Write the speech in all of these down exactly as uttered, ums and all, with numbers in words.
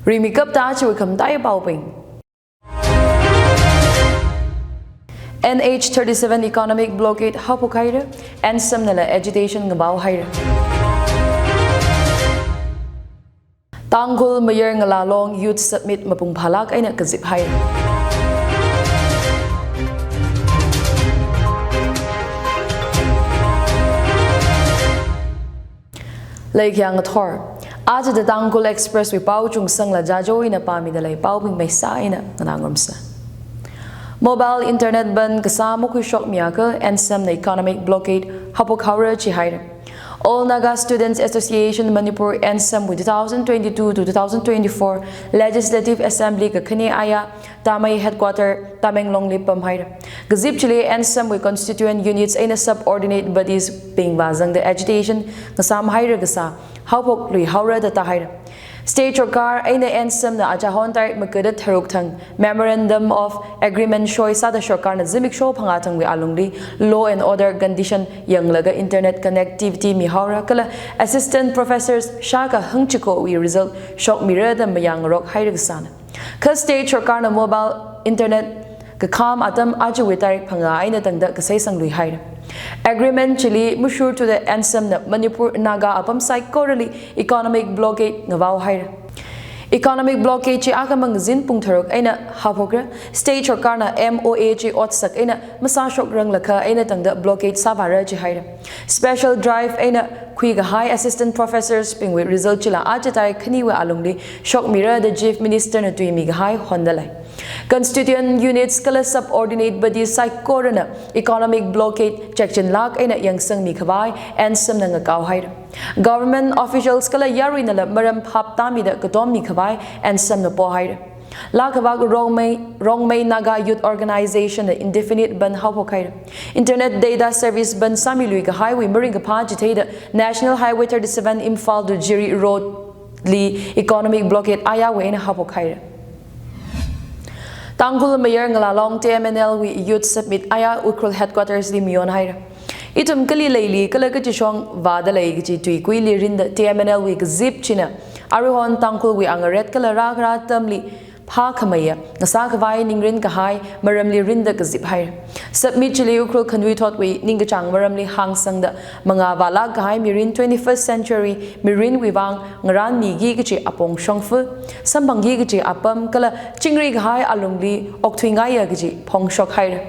Ringmi kapta chiwui khamataiya paobing. N H thirty-seven economic blockade haophok haira, ANSAM nala agitation ngapao haira. Tangkhul Mayar Ngala Long Youth Summit mapung phālāk eina kazip haira. Leikhayang ngathor. Aja The Tangkhul Express wui pao chungsangla jajo eina pāmida lei paobing maisa eina nganā ngarumsa. Mobile internet ban kasā makhuishokmiakha ANSAM na economic blockade haophok haora jihaira. All Naga Students Association Manipur, ANSAM wui two thousand twenty-two to two thousand twenty-four Legislative Assembly kakhane aya Tamei headquarter Tamenglong li pamhaira. Kazip chili ANSAM wui constituent units eina subordinate bodies bing vāzangda agitation ngasām haira kasā haophok lui haora da tāhaira. State Sarkar eina ANSAM na achahon tarik magada tharuk thang Memorandum of Agreement shoi sāda Sarkar na zimiksho phangā thangwui alungli law and order condition yanglaga internet connectivity mihaora kala assistant professors shākha hangchikowui result shokmira da mayāngarok haira kasāna. Kha State Sarkar na mobile internet kakham atam ajawui tarik phangā eina tangda kaseisang lui haira. Agreement chili mashurthuda ANSAM na Manipur Naga apam saikorali economic blockade ngavao haira. Economic blockade chi akhamang zin pung tharuk eina haophokra. State Sarkar na M O A chi otsak eina masāshok ranglakha eina tangda blockade sāvāra jihaira. Special drive eina khuikahai assistant professors bingwui result chila aja tarik khaniwui alungli shokmira da Chief Minister na tuimi kahai honda lei. Constituent units kala subordinate bodies saikorana economic blockade chekchinlāk eina yangsangmi khavai ANSAM na ngakao haira. Government officials kala yaruinala maram phap tāmida katommi khavai ANSAM na pohaira. Laa khavak Rongmei, Rongmei Naga Youth Organization na indefinite ban haophok haira. Internet data service ban sāmi lui kahaiwui maringkaphā chitheida National Highway thirty-seven Imphal to Jiri Road li economic blockade ayāwui eina haophok haira. Tangkhul Mayar Ngala Long T M N L wui Youth Summit aya Ukhrul headquarters li mayon haira. Ithum kali leili kala kachishong vāda lei kaji tuikuili rinda T M N L wui kazip china aruihon Tangkhulwui angaret kala rākhara atamli phākhameiya ngasā khavai ningrin kahai maramli rinda kazip haira. Summit chili Ukhrul khanuithotwui ningkachāng maramli hāngsangda mangā vālāk kahai mirin twenty-first century mirinwui vang ngarānmiki kaji apong shongfa, samphangki kaji apam kala chingri kahai alungli okthuingaiya kaji phongshok haira.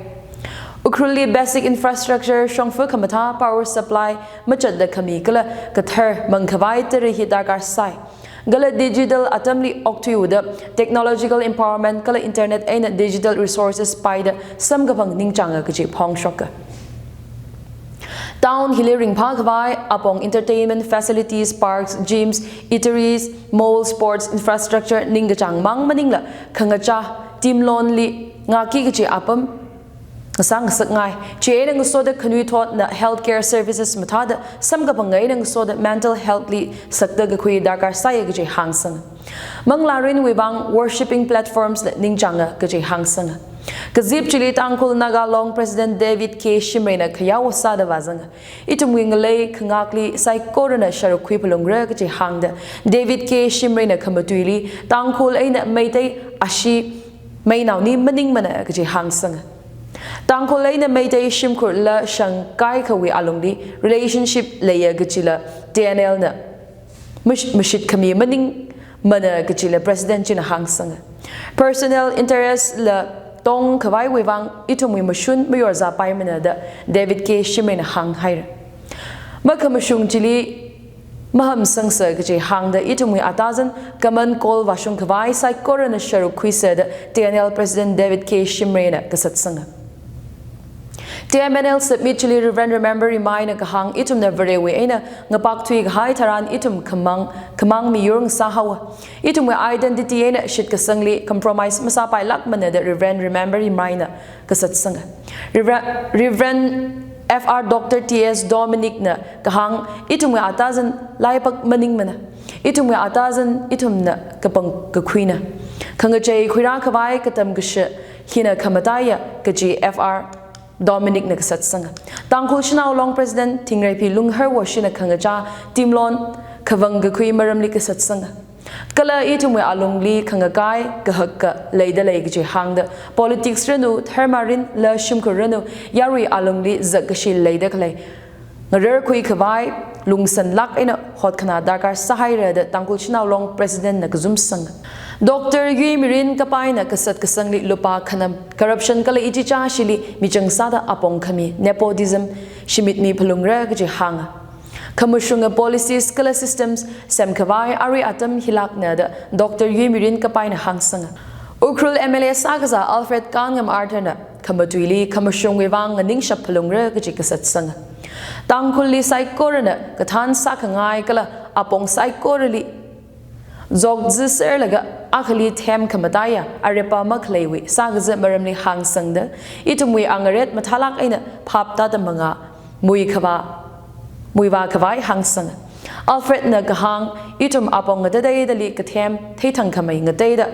Ukhrulli basic infrastructure shongfa khamathā power supply machatda khami kala kathar mang khavai tara hi darkar sai. Kala digital atamli okthuiuda technological empowerment kala internet eina digital resources paida samkaphang ningchānga kaji phongshoka. Town hili ringphā khavai apong entertainment facilities, parks, gyms, eateries, malls, sports infrastructure ningkachāng mang maningla khangachā team loan li ngāki kaji apam ngasā ngasakngai. Chieina ngasoda khanuithotna healthcare services mathāda samkaphang eina ngasoda mental health li sakda kakhui darkar sai kaji hāngsang. Manglārinwui vang worshipping platforms la ningchānga kaji hāngsang. Kazip chili Tangkhul Naga Long President David K Shimray na khayao sāda vāzang. Ithumwui ngalei khangakli saikorana sharuk khui phalungra kaji hāngda David K Shimray na khamatuili Tangkhul eina Meitei ashi meinao ni maningmana kaji hāngsang. Tangkhul eina Meitei shimkhurla shang kaikhawui alungli relationship leiya kajila T N L na mash-, mashit khami maningmana kajila President china hāngsang. Personal interest la tong khavaiwui vang ithumwui mashun mayorzā paimana da David K Shimray na hānghaira. Makhamashung chili mahamsangsa kaji hāngda ithumwui atazan common goal vāshung khavai saikorana sharuk khuisa da T N L President David K Shimray na kasatsanga. T M N L Summit chili Reverend Remember Rimai na kahāng ithumna Varewui eina ngapak thuikahai tharan ithum khamang, khamang miyur ngasā haowa. Ithumwui identity eina shitkasangli compromise masāpailākmana da Reverend Remember Rimai na kasatsanga. Rever-, Reverend F R Doctor T S Dominic na kahāng ithumwui atazan laipak maningmana. Ithumwui atazan ithumna kapang kakhuina. Khangachei khuirā khavai katam kashi hina khamataiya kaji F R Dominic na kasatsanga. Tangkhul Shanao Long President Thingreiphi Lunghar Woshi na khangachā team loan khavang kakhui maramli kasatsanga. Kala ithumwui alungli khangakai kahaka leida lei kaji hāngda, politics ranu, dharma rin, la shimkhur ranu, yarui alungli zakkashi leida khalei ngararkhui khavai lungsanlāk eina hotkhanā darkar sāhaira da Tangkhul Shanao Long President na kazum sanga. Doctor Yuimirin Kapaina kasat kasangli lupā khanam, corruption kala ichichā shili michang sāda apong khami, nepotism, shimitmi phalungra kaji hānga. Khamashunga policies kala systems semkhavai arui atam hilākna da Doctor Yuimirin Kapaina hāngsanga. Ukhrul M L A sākazā Alfred Kanngam Arthur na khamatuili khamashungwui vang nganingshap phalungra kaji kasat sanga. Tangkhulli saikorana kathān sākhangai kala apong saikorali zokzi serlaga akhali them khamataiya arepa makhaleiwui sākaza maramli hāngsangda, ithumwui angaret mathālāk eina phap tātam manga muikhavā, muivā khavai hāngsanga. Alfred na kahāng, ithum apong ngateiteidali kathem theithang khamei ngateida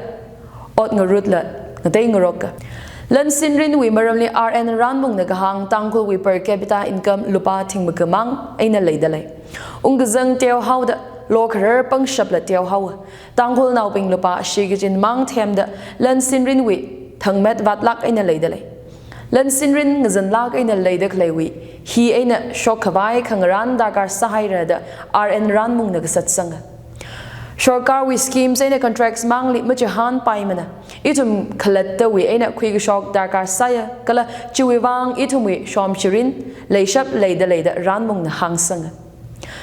ot ngarutla ngatei ngaroka. Lan sinrinwui maramli R N Ranmung na kahāng, Tangkhulwui per capita income lupā thingmaka mang eina leida lei. Ungkazang teohaoda lokharar pangshapla teohaowa. Tangkhulnaobing lupā shikachin mang themda lan sinrinwui thangmet vātlāk eina leida lei. Lan sinrin ngazanlāk eina leida khaleiwui hi eina shokkhavai khangarān darkar sāhaira da R N Ranmung na kasat sanga. Sorkarwui schemes eina contracts mangli machihānpaimana. Ithum khalattawui eina khuikashok darkar sāya kala chiwui vang ithumwui shomshirin leishap leida lei da Ranmung na hāngsanga.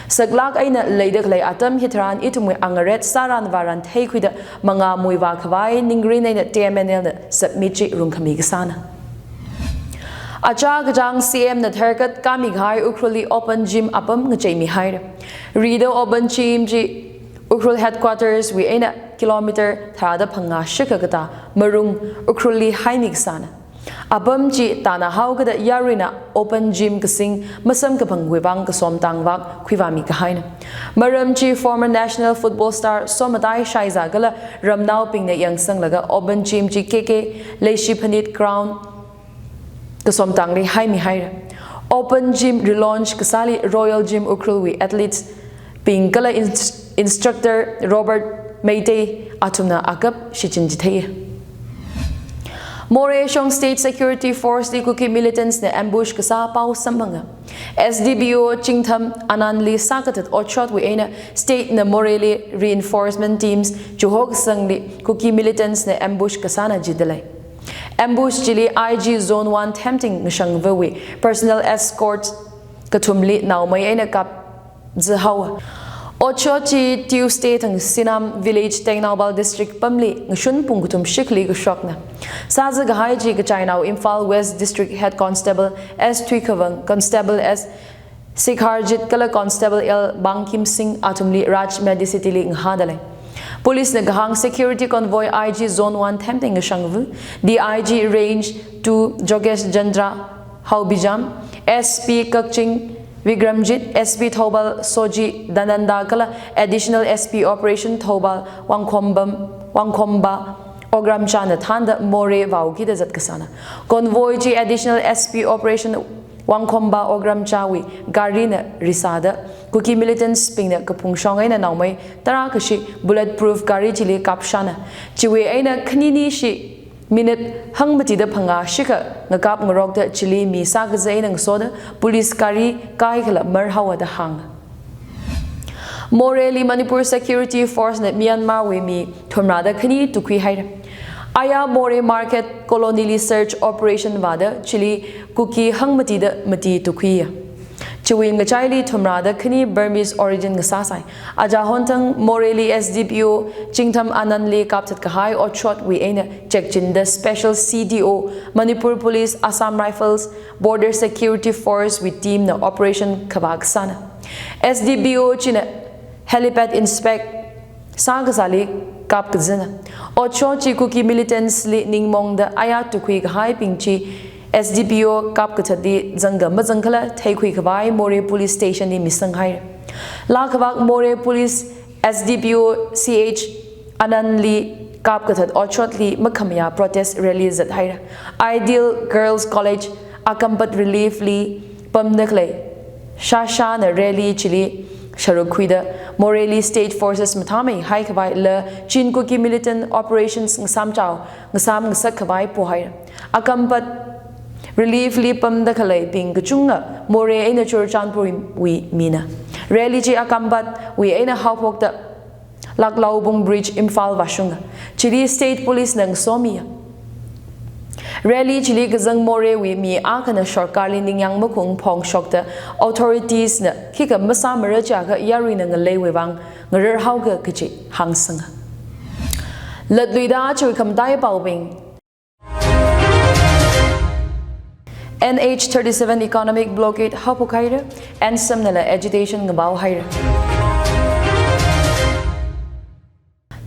Saklāk eina leida khalei atam hitharan ithumwui angaret sāran vāran theikhuida manga muivā khavai ningrin eina T M N L na submit chi rungkhami kasāna. Achā kachāng C M na tharkat kāmi kahai Ukhrulli open gym apam ngacheimi haira. Rida open gym chi Ukhrul headquarters wui eina kilometer tharāda phangā shikha katā marung Ukhrulli haimi kasāna. Apam chi tānā haokada yaruina open gym kasing masamkaphangwui vang kasomtang vak khuivāmi kahaina. Maram chi former national football star Somatai Shaiza kala ramnaobingna yangsanglaga open gym chi K K Leishi Phanit ground kasomtangli haimi haira. Open gym relaunch kasāli Royal Gym Ukhrul wui athletes bing kala ins-, instructor Robert Meitei athumna akap shichin chitheiya. Moreh shong State Security Force li Kuki militants na ambush kasā pao samphanga. S D P O Chingtham Anand li sākathat otshotwui eina state na Moreh li reinforcement teams chuhok sangli Kuki militants na ambush kasāna jidalei. Ambush chili I G Zone one Themting Ngashangvawui personnel escort kathumli naomei eina kapzi haowa. Otshot chi Tuesday thang Sinam Village, Tengnoupal District pamli ngashun pung kathum shikhali kashokna. Sāzi kahai chi kachainao Imphal West District Head Constable S Thuikhavang, Constable S Sikharjit kala Constable L Bangkim Singh athumli Raj Medicity li ngahādalei. Police na kahāng security convoy I G Zone one Themting Ngashangva, D I G Range two Jogesh Chandra Haobijam, S P Kakching Vikramjit, S P Thoubal Soji Dananda kala Additional S P Operation Thoubal Wangkhombam, Wangkhomba Ogramcha na thānda Moreh vaokida zat kasāna. Convoy chi Additional S P Operation Wangkhomba Ogramchawui garina risāda Kuki militants bingna kaphungshong eina naomei tarākhashi bulletproof gari chili kapshana. Chiwui eina khaninishi minute hangmatida phangā shikha ngakap ngarokda chili mi sākaza eina ngasoda police gari kaikhala marhaowa da hānga. Moreh li Manipur Security Force na Myanmar wui mi thumrāda khani tukhui haira. Aya Moreh Market Colony li search operation vāda chili Kuki hangmatida mati tukhuiya. Chiwui ngachaili thumrāda khani Burmese origin ngasāsai. Aja honthang Moreh li S D P O Chingtham Anand li kapthat kahai otshotwui eina chekchinda special C D O Manipur Police, Assam Rifles, Border Security Force wui team na operation khavā kasāna. S D P O china helipad inspect sākazāli kapkazina. Otshot chi Kuki militants li ningmongda aya tukhui kahaibing chi S D P O kapkathatli zangga mazangkhala theikhui khavai Moreh Police Station li misang haira. Laa khavak Moreh Police S D P O C H Anand li kapkathat otshotli makhamayā protest rally zat haira. Ideal Girls College Akampat Relief li pamda khalei shāshāna rally chili sharukkhuida Moreh li state forces mathāmeihai khavai la Chin Kuki militant operations ngasāmchao, ngasām ngasak khavai pohaira. Akampat relief li pamda khaleibing kachunga Moreh eina Churachandpur wui mina. Rally chi Akampat wui eina haophokta Laklaubung Bridge Imphal vāshunga. Chili state police na ngasomiya. Rally chili kazang Moreh wui mi akhana sorkarli ningyāng makhung phongshokta authorities na khikha masāmara chiakha yaruina ngaleiwui vang ngararhaoga kachi hāngsanga. Latluida chiwui khamataiya paobing. N H thirty-seven economic blockade haophok haira, ANSAM nala agitation ngabao haira.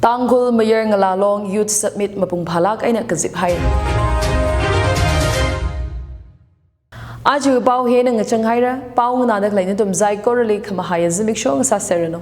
Tangkhul Mayar Ngala Long Youth Summit mapung phālāk eina kazip haira. Aja pao hina ngachang haira, pao nganāda khalei nathum saikorali khamahaiya zimiksho ngasāserranu.